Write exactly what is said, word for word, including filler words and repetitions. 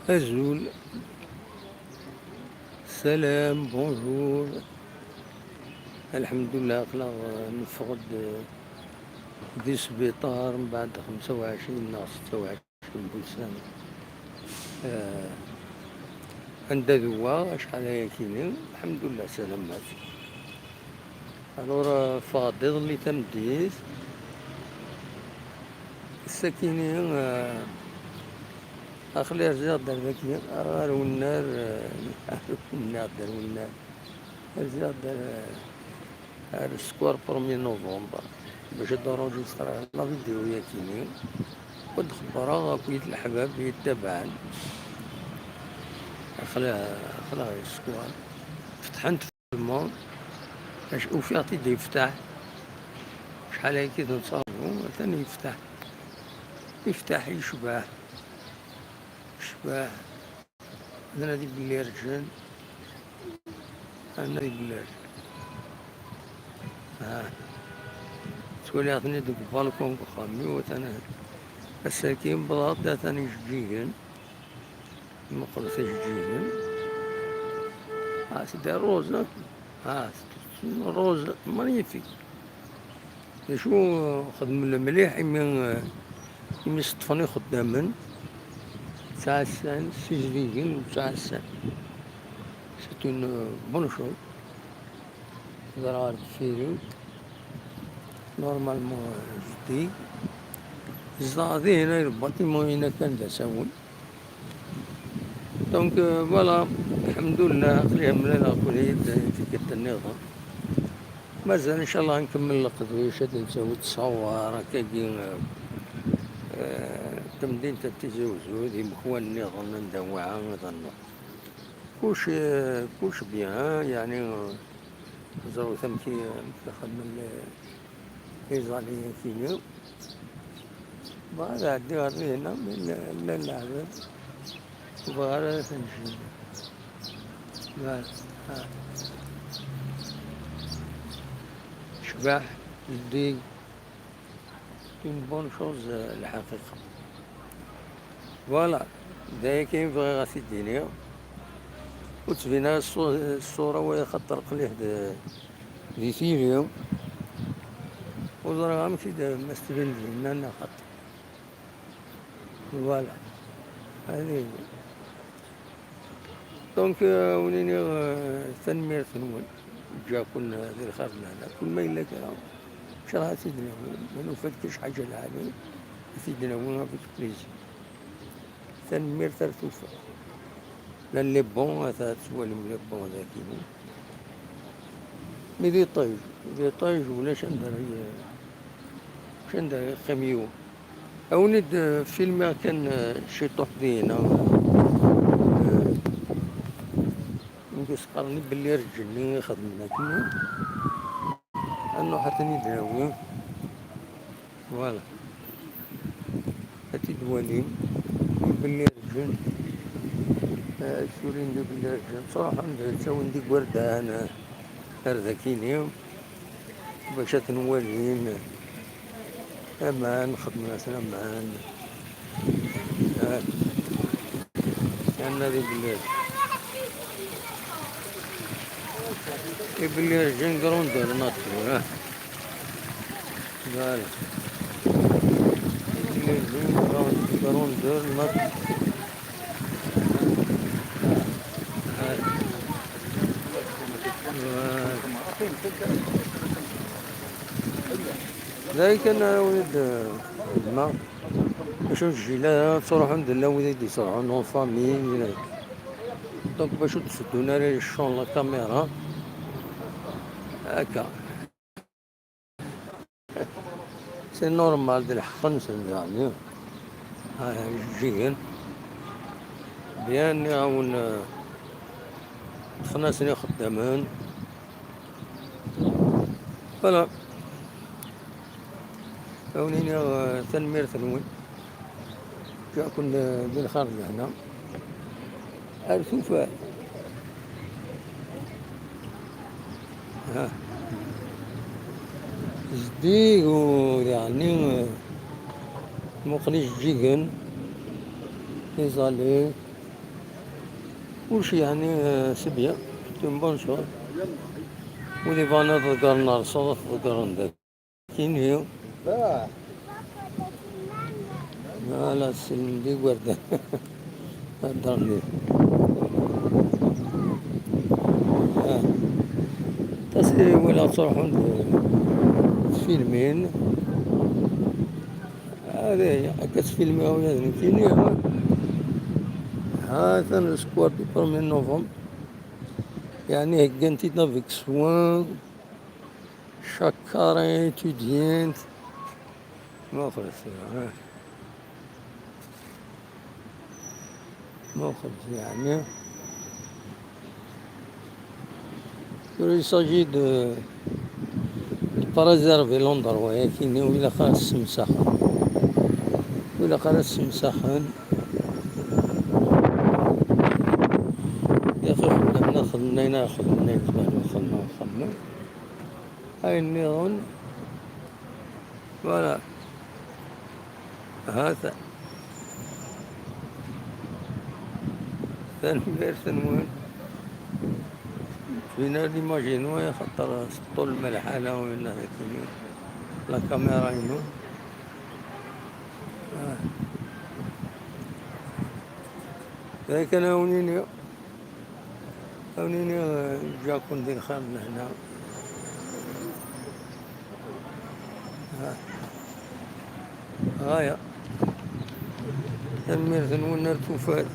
Azul. Salam, bonjour. Alḥemdulillah, aql-aɣ, eh, neffeɣ-d, eh, di sbiṭar mbeɛd xemsa u ɛecrin neɣ setta u ɛecrin n wussan. Eh, anda dewwaɣ, acḥal aya kini, alḥemdulillah, salamat. Alors, euh, ffɣeɣ-d iḍelli tameddit. Sakini, euh, aql-i rziɣ-d ar daki, ar unnar, euh, ar unnar, ar unnar. Rziɣ-d ar, ar skwar premier novembre, bac ad enregistriɣ la vidéo-yakini. Ad xebbreɣ akkit leḥbab yettabaɛen. Aql-, aql-aɣ i skwar. Fetḥent Acu, ufiɣ-t-id yeftaḥ. Acḥal ayagi d-nettṛaǧu, atan yeftaḥ. Yeftaḥ, yecbeḥ. Yecbeḥ. Ad nadi belli rǧan. Ad nadi belli rǧan. Ha. Ttwaliɣ-ten-id deg ubalkun n uxxam-iw, atan ass-agi wwḍeɣ-d, atan ijeǧǧigen. Meqqret ijeǧǧigen. Ah, c'est des roses, hein? Ah, c'est une rose magnifique. D acu, xedmen mliḥ imi, imi s-ṭṭfen ixeddamen, ttɛassan, ssizdigen u ttɛassan. C'est une bonne chose. Ẓriɣ ar deffir-iw. Normalement, zeddig. Zedɣeɣ dihin, ay bâtiment-ina kan d asawen. Donc, euh, voilà, alḥemdulillah, aql-i mlaleɣ-ken-id tikkelt nniḍen. Mazal, ncallah, ad nkemmel leqdic, ad d-nettawi ttṣawar, akkagi, euh, euh, tamdint n Tizi Uzzu, d imekwan nniḍen, anda nwiɛa ad nruḥ. Kullec, euh, kullec bien, yeɛni, euh, ẓrut amek i, amek i xedmen les, les alliés-inu. Bɣiɣ ad ɛeddiɣ ɣer dihin, mi llan, llan leɛbad, ur bɣiɣ ara ad ten-jjiɣ. Voilà. Ah. Cbeḥ, zeddig, une bonne chose, euh, lḥaqiqa. Voilà, d aya kan i bɣiɣ ad t-id-iniɣ. Ur ttbin ara ṣṣu-, ṣṣura-w, axaṭer qliḥ d, di tili. Ur ẓriɣ amek i d, ma s-tbin dinna neɣ xaṭi. Voilà. Hadi. Donc, euh, wen-iniɣ, euh, tanemmirt-nwen. Ǧǧiɣ-ken, euh, di lxir d lehna. Kul ma yella kra, ncallah ad t-id-nawi. Ma nufa-d kra ḥaǧa lɛali, ad t-id-nawi avec plaisir. Tanemmirt ar tuffɣa. Llan les bons, ata tettwalim les bons dagi. Mais des étages, des étages, ulac anda ara y-, ulac anda ara yeqqim yiwen. Awen-id, euh, filmiɣ kan, euh, ciṭuḥ dinna. Euh, mi s-qqaren i belli rǧenni i xedmen akken. Ad nruḥ ad ten-id-nawi. Voilà. Ad t-id-walim. Belli rǧen. Eh, ttulin di belli rǧen. Ttruḥun-d, ttawin-d igerdan, eh, ar dakini. Bac ad ten-walin. Aman, xedmen-asen aman. Ah. Yerna di belli. Di belli rǧen grandeur nature, ah. Voilà. Di belli rǧen grandeur nature. Ah. Voilà. D ayen kan ara wen-id-xedmeɣ. Acu n tjila, ttruḥun d llan wid i d-yettruḥun en famille. Donc, bac ur d-teddun ara iccan la caméra. Akka. C'est normal, d lḥeqq-nsen, yeɛni. Ah, ǧǧigen. Bien, nniɣ-awen, eh, ṭṭfen-asen ixeddamen. Voilà. Ad wen-iniɣ, eh, tanemmirt-nwen. Ǧǧiɣ-ken, eh, di lxir d lehna. Ar tufat. Ha. Zeddig u, yeɛni, eh, muqel ijeǧǧigen, les allées. Kullec yeɛni, euh, c'est bien. C'est une bonne chose. Wid ibɣan ad ḍeggren ar ṣṣuḍ, ad t-ḍeggren dagi. Kini. Ala, sellen-d igerdan. Heddren-d. Ah. Tasiri walaɣ ttruḥun-d tfilmin. Hadi, akka ttfilmiɣ ula d nekkini, ha. Ha-t-an le square du premier novembre. Yeɛni heggan-t-id avec soin. Chaque carré étudiant. Muqel, ha. Muqel, yeɛni. Tura il s'agit de, de préserver l'endroit, yakini ur ilaq ara ad t-ssemsaxen. Ur ilaq ara ad t-ssemsaxen. Yaf ixeddamen ad xedmen ayen ara xedmen, ayen xedmen, xedmen, xedmen. Ayen nniḍen, voilà. Ha-t-a. Tanemmirt-nwen. Ǧǧin ad imajinu, axaṭer s ṭṭul n lḥala, winna dagi la caméra-inu. Ah. D ayen kan ara wen-iniɣ. Ad wen-iniɣ, eh, ǧǧiɣ-ken di lxir n lehna. Ah. Ɣaya. Tanemmirt-nwen ar tufat.